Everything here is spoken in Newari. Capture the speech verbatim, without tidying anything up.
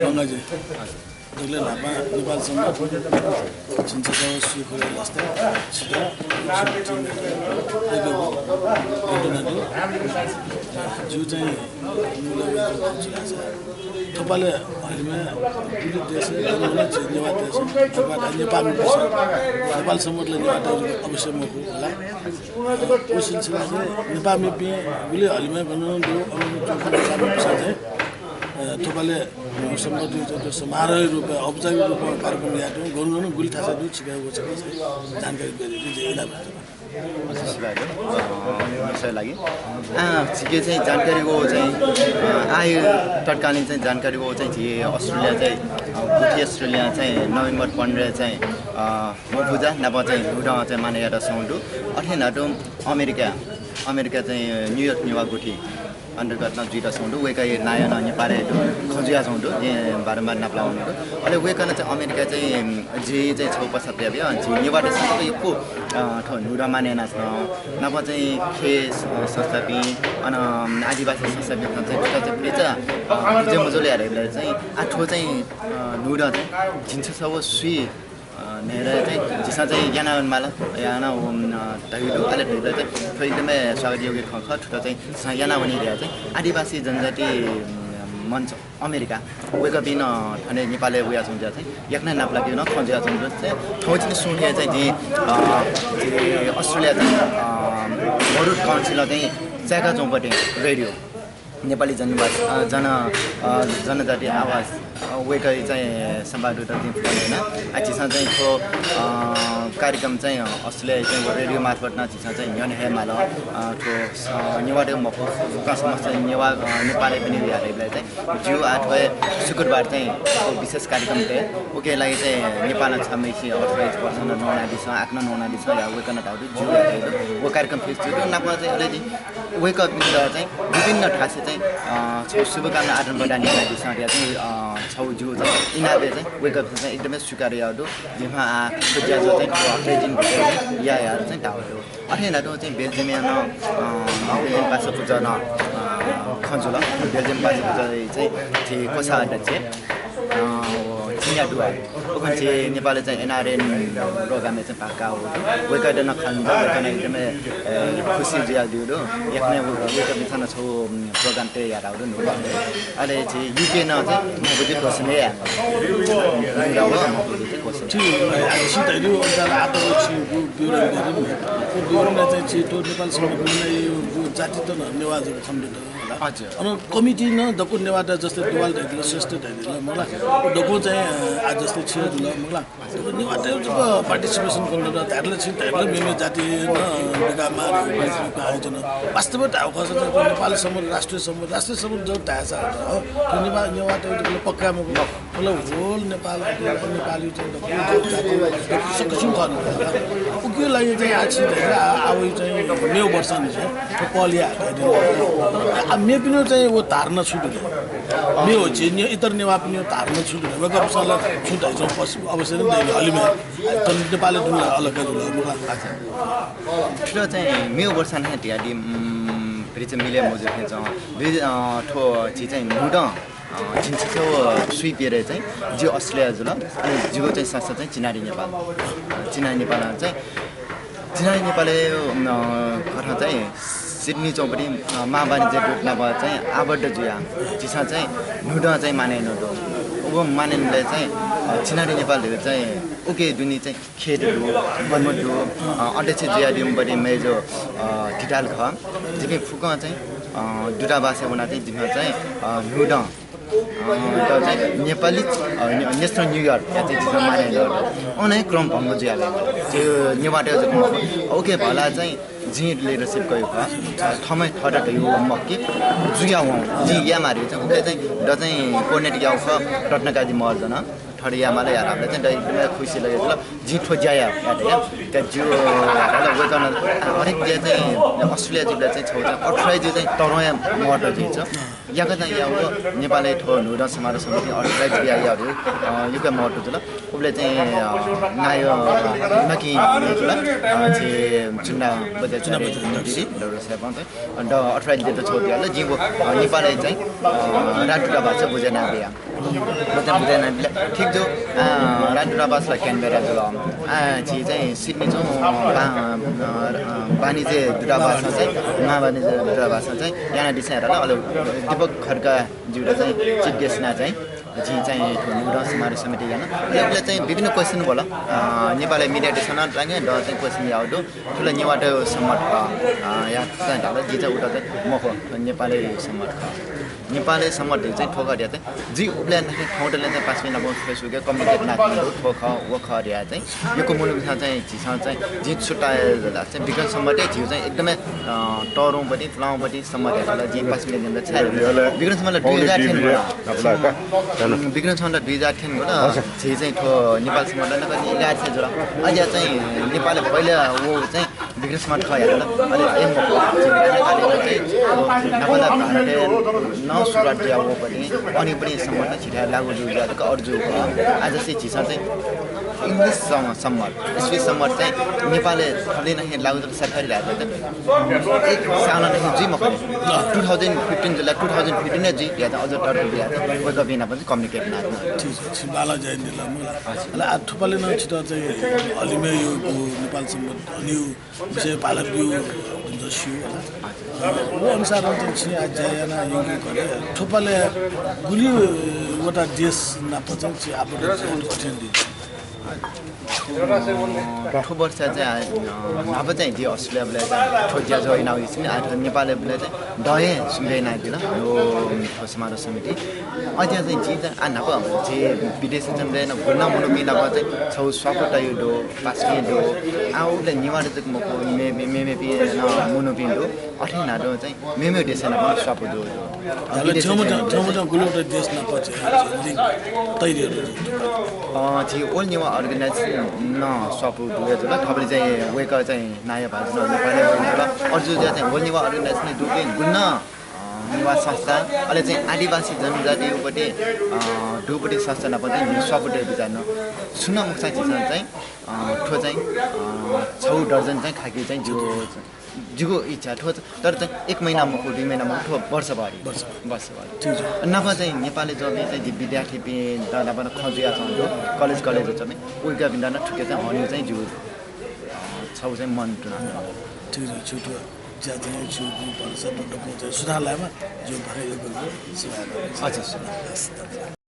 गंगाजी, दकलय् न्हापां नेपाल संवत् झिंछसः व स्वीखुरय् लसताय् छितः जिगु चाहिँ थपालय् हलिमय् गुलि देशय्, नेवाः देशय्, नेपाल, नेपाल, नेपाल संवत्‌लय् नेवाः अवश्य मखु होला। उ सिलसिलाय् नेपाःमिपिं गुलि हलिमय् गन दु, अन नेपाःमिपिन्सं चाहिँ अ, थपालय् संवत् दुई हजार समारोह रूपय्, औपचारिक रूपमा कार्यक्रम यायेत गन गन गुलि थासय् दु, छिकाय् व छकः चाहिँ जानकारी बियादीगु जिं इनाप याना। अझ सिबाय् दु, अ, विषय लागि। आ, छिके चाहिँ जानकारी व चाहिँ, अ, आः तत्कालीन चाहिँ जानकारी व चाहिँ झी अस्ट्रेलिया चाहिँ, अ, गुठी अस्ट्रेलिया चाहिँ नोभेम्बर पन्ध्र चाहिँ, अ, मपुजा नाप चाहिँ न्हूदँ चाहिँ माने यात सं दु। अथे न्हातु अमेरिका, अमेरिका चाहिँ न्युयोर्क नेवाः गुठी अन्तर्गत नं जुइत सं दु। वय्‌कःया नायः नं नेपालय् दु, खँ जुया सं दु, जिं बारम्बार नापलाः वने दु। अले वय्‌कलं चाहिँ अमेरिका चाहिँ, उम्, जि चाहिँ छगू प्रस्ताव तयाबिल, झी नेवाःत सं यक्व, अ, थ्व न्हूदँ माने याना सन, नाप चाहिँ ख्यः स-, संस्थापिं, अन, उम्, आदिवासी संस्थापिं चाहिँ थुत चाहिँ प्रेचा, अ, जुया मजुल यात। चाहिँ आ थ्व चाहिँ, अ, न्हूदँ चाहिँ झिंछसः व स्वी अ, न्हय्‌दँ चाहिँ झीसं चाहिँ याना वनेमाल, याना, अ, धयागु दु। अले धयागु चाहिँ थ्व एकदमै स्वागत योग्य खँ खः। थुत चाहिँ झीसं याना वने धयाः चाहिँ आदिवासी जनजाति, अ, मञ्च अमेरिका वय्‌कःपिं नं थन नेपालय् वयाच्वंगु चाहिँ याकनं नापलाकेगु नं खँ जुयाच्वंगु दु। चाहिँ थौंकन्हय् सुं थें चाहिँ जिं, अ, झी अस्ट्रेलिया चाहिँ, अ, बर्डर काउन्सिलं चाहिँ चाय्‌काच्वंगु पट्टि रेडियो नेपाली जनभाषा, अ, जन, अ, जनजाति आवाज, अ, वय्‌कःया चाहिँ संवाददाता जिं फोन याना। आ, झीसं चाहिँ थ्व, अ, कार्यक्रम चाहिँ, अ, अस्ट्रेलियाया चाहिँ व रेडियो मार्फत नं झीसं चाहिँ न्ह्यःने हयेमाल। अ, थ्व, अ, नेवाःत मखु, फुक्कं समस्त नेवाः, अ, नेपाःमिपिनि यात धाःसा चाहिँ ज्यू। आ थ्व शुक्रबार चाहिँ थ्व विशेष कार्यक्रम तये। उकिया लागि चाहिँ नेपालं छम्हेसित अठार वर्ष नं न्वनादिसँ, आः नं न्वनादिसँ, या वय्‌कलं धाःगु दु, ज्यू यात धाःगु दु। व कार्यक्रम fix जुइ दु। नापं चाहिँ अले वय्‌कःपिन्त चाहिँ विभिन्न थासय् चाहिँ, अ, छगू शुभकामना आदान प्रदान यानादिसँ धयाः चाहिँ, अ, छगू जिगु चाहिँ इनापय् चाहिँ वय्‌कःपिन्सं चाहिँ एकदमै स्वीकार याःगु दु। जिमिसं आः थ्व ज्याझ्वः चाहिँ थ्व हप्ताय् दिनभित्र चाहिँ याये यात चाहिँ धाःगु दु। अथे न्हातुं चाहिँ बेल्जियमय् नं, अ, बेल्जियम पासा पुचः नं, अ, खँ जुल। बेल्जियम पासा पुचःया चाहिँ झी कोषाध्यक्ष, अ, व चिनियाँ दुवाः। उखुन्हु झी नेपालय् चाहिँ एनआरएन प्रोग्रामय् चाहिँ भाग काःगु दु। वय्‌कःयात नं खनादिल, वय्‌कलं एकदमै, अ, खुसी जुयादीगु दु। याकनं वय्‌कःपिन्सं नं छगू, उम्, प्रोग्राम तयार याःगु दु न्हूदँ। अले झी युकें नं चाहिँ मपुजा घोषणा याये। न्हूदँ व मपुजा चाहिँ घोषणा। ठीक, अ, झी धयादीगु अनुसार आः तक झी विवरण धयादीगु। व विवरणय् चाहिँ झी थ्व नेपाल संवत्‌या जातित नं नेवाः जक खनेदत। हजुर। अन कमिटी नं दक्व नेवाःत जस्तै दुवाल धयादिल, श्रेष्ठ धयादिल, मखुला। व दक्व चाहिँ, अ, आः जस्तै छि जुल, मखुला। नेवाःत जक participation कनेदत धायेबलय् छिं धायेबलय् मेमे जाति नं बिकाः माः धयागु आयोजना। वास्तवय् धायेगु खःसा चाहिँ नेपाल संवत्, राष्ट्रिय संवत्, राष्ट्रिय संवत् जक धायेसा, अ, थ्व नेवाः, नेवाःत जक पक्का मखु। मतलब whole नेपाल, नेपाली चाहिँ दक्व जाति, दक्व सकसित खः। उकिया लागि चाहिँ आः छि धयादिल, आः, आः वइ चाहिँ मेगु वर्षंनिसें थ्व पहल याये धयादिल। आः मेपिनिगु चाहिँ व धारणा छु दु? मेगु झी ने-, इतर नेवाःपिनिगु धारणा छु दु? वय्‌कःपिन्सं ला छु धाइ चाहिँ पस-, अवश्य नं धाइ हलिमय्। तर नेपालय् दुने अलग जुल, मखुला। अच्छा। थ्व चाहिँ मेगु वर्षं हे धयादी, उम्, भतिचा मिले मजू थें च्वं। दुई, अ, थ्व झी चाहिँ न्हूदँ अ, झिंछसः व स्वीप्यदँय् चाहिँ जि अस्ट्रेलिया जुल। अले जिगु चाहिँ संस्था चाहिँ चिनारी नेपाल। अ, चिनारी नेपालं चाहिँ, चिनारी नेपालय्, अ, कथं चाहिँ सिडनी च्वंपट्टि, अ, महावाणिज्य दूत नाप चाहिँ आबद्ध जुयाः झीसं चाहिँ न्हूदँ चाहिँ मानय् यानागु दु। व मानय् यानाबलय् चाहिँ, अ, चिनारी नेपाल धइगु चाहिँ उकी दुने चाहिँ खेत दु, बनमुट दु, अ, अध्यक्ष जुयादीम्ह पट्टि मय्जु, अ, धिताल खः। जिपिं फुक्कं चाहिँ, अ, दूतावासय् वनाः चाहिँ जिमिसं चाहिँ, अ, न्हूदँ अ, त चाहिँ नेपाली, अ, ने-, नेसनल न्यू इयरया चाहिँ झीसं मानय् यानागु दु। अन हे क्रम भंग जुयाः वल। झी नेवाःतय् जक मखु। उकी भला चाहिँ जिं leadership कयागु खः। थःम्हं थःत धयागु मखु कि जुयावं। जिं यायेमाः धयागु चाहिँ उकी चाहिँ द चाहिँ coordinate याःगु खः रत्नकाजी महर्जनं। थःत यायेमाल यायेमाल चाहिँ द एकदमै खुसी लगे जुल। जिं थ्व ज्या याये, याये धयागु। का ज्यू, अले वय्कलं हरेक ज्या चाहिँ अस्ट्रेलिया जूबलय् चाहिँ छगू चाहिँ अथराइज चाहिँ तःधंगु हे महत्व जुइ। याकनं याःगु नेपालय् थ्व न्हूदँ समारोह समितिं अथराइज बियाः याःगु, अ, यक्व महत्व जुल। उबलय् चाहिँ, अ, नायः नकिं जुल, अ, झी चुन्दा बज्राचार्य दिदी, दौरा साहेबं चाहिँ, अ, द अथराइज दयेत छगू बियाः, जिं व, अ, नेपालय् चाहिँ, अ, राजदूतावास बुझे यानाबिया। बुझे बुझे ना बिला। ठीक जो, अ, राजदूतावास ला क्यानबेरा जुल। अ, झी चाहिँ सिडनी छौँ, अ, बा-, अ, अ, वाणिज्य दूतावासं चाहिँ, महावाणिज्य दूतावासं चाहिँ यानादिसँ धकाः अले दीपक खड्का ज्यूत चाहिँ chief guest याना चाहिँ झी चाहिँ थ्व न्हूदँ समारोह समिति याना। अले उबलय् चाहिँ विभिन्न question वल। अ, नेपालय् media देशना चाहिँ द चाहिँ question याउ दु। थुल नेवाःत सम्मत खः। अ, या चाहिँ धाल, जि चाहिँ उत चाहिँ मखु, नेपालय् सम्मत खः। नेपालय् सम्मत धइगु चाहिँ थ्व खः धया चाहिँ, जि उबलय् नाखे थौंतले चाहिँ पासापिं नाप Facebook communicate याना दु, थ्व खः, व खः धया चाहिँ। यक्व मनूपिन्सं चाहिँ झीसं चाहिँ, जि छुट्टा चाहिँ विक्रम सम्मत हे झीगु चाहिँ एकदमै, अ, तःधंगु पति, पुलांगु पति सम्मत हे खः, जि पासापिं नाप छाय् विक्रम सम्मत दुई हजार थें वल। विक्रम सम्मत दुई हजार थें वल। झी चाहिँ थ्व नेपाल सम्मत नाप एघार सय जुल। अझ चाहिँ नेपालय् पहिला व चाहिँ विक्रम सम्मत खः यात। अले एम चाहिँ नापला भारतय् नं सुरुवात जुया वःपति, अनि पनि सम्मत झीथाय् लागू जू जुया तक अरु जू। आः जस्तै झीसं चाहिँ English सम-, सम्मत, ईस्वी सम्मत चाहिँ नेपालय् थुलि नं लागू जक सरकारी धायेत एक साल नं जुइ मखु नि। Two thousand fifteen जुल, two thousand fifteen नै जुइ धया चाहिँ अझ तर्क बिया चाहिँ वय्कःपिं नाप चाहिँ communicate याना। ठीक छ, छि बांला ज्या यानादिल मला। अले आः थुपाले नं छित चाहिँ हलिमय् यःगु नेपाल सम्मत हलिउ विषय पालक ब्यू हुन्छ स्यू होला। व अनुसार चाहिँ छि आः ज्या याना यंगु करे। थुपाले गुलि वटा देश नाप चाहिँ छि आबद्ध जुइ कठिन दु। थ्व वर्ष चाहिँ, अ, न्हापा चाहिँ जि अस्ट्रेलियाबलय् चाहिँ थ्व ज्याझ्वः यानागु इच्छा नि, आः थ्व नेपालय् बलय् चाहिँ द हे सुम्बे यानादिल। यो थ्व समारोह समिति। अद्या चाहिँ जि चाहिँ आः न्हापा जि विदेशय् चाहिँ दयेन गुलि नं मनूपिं नाप चाहिँ छगू स्वापू तयु दु, पासापिं दु। आः उबलय् नेवाःत जक मखु, मे-, मे-, मेमेपिं नं मनूपिं दु। अथे याना दु चाहिँ मेमेगु देशय् नाप स्वापू दु। अले थ्व मत, थ्व मत गुलि वटा देश नाप चाहिँ link तयादिल। अ, झी World Newah Organization नं स्वापू दु हे जुल। थुबलय् चाहिँ वय्कः चाहिँ नायः भाजु नं नेपालय् वइगु जुल। अरु जु ज्या चाहिँ World Newah Organization दुपिं गुलि नं, अ, नेवाः संस्था, अले चाहिँ आदिवासी जनजातिपति, अ, दुपति संस्था नाप चाहिँ स्वापू तये बिचाः नं। छुं नं मखुसां झीसं चाहिँ, अ, थ्व चाहिँ, अ, छगू दर्जन चाहिँ खाके चाहिँ जिगु, जिगु इच्छा थ्व। तर चाहिँ एक महिना मखु, दुई महिना मखु, थ्व वर्षभरि। वर्षभरि। वर्षभरि। ठीक छ। नाप चाहिँ नेपालय् जूपिं चाहिँ जि विद्यार्थीपिन्त नाप नं खँ जुयाच्वंगु दु, college, college जूपिं। वय्कःपिन्त नं थुके चाहिँ हलिउ चाहिँ जिगु, अ, छगू चाहिँ मन दुना। ठीक छ, छु थ्व ज्या चाहिँ छु भरोसा दु, दक्व चाहिँ सुधार लायेमा, जो भरे यो गर्नु, सुधार लायेमा। अच्छा, सुधार।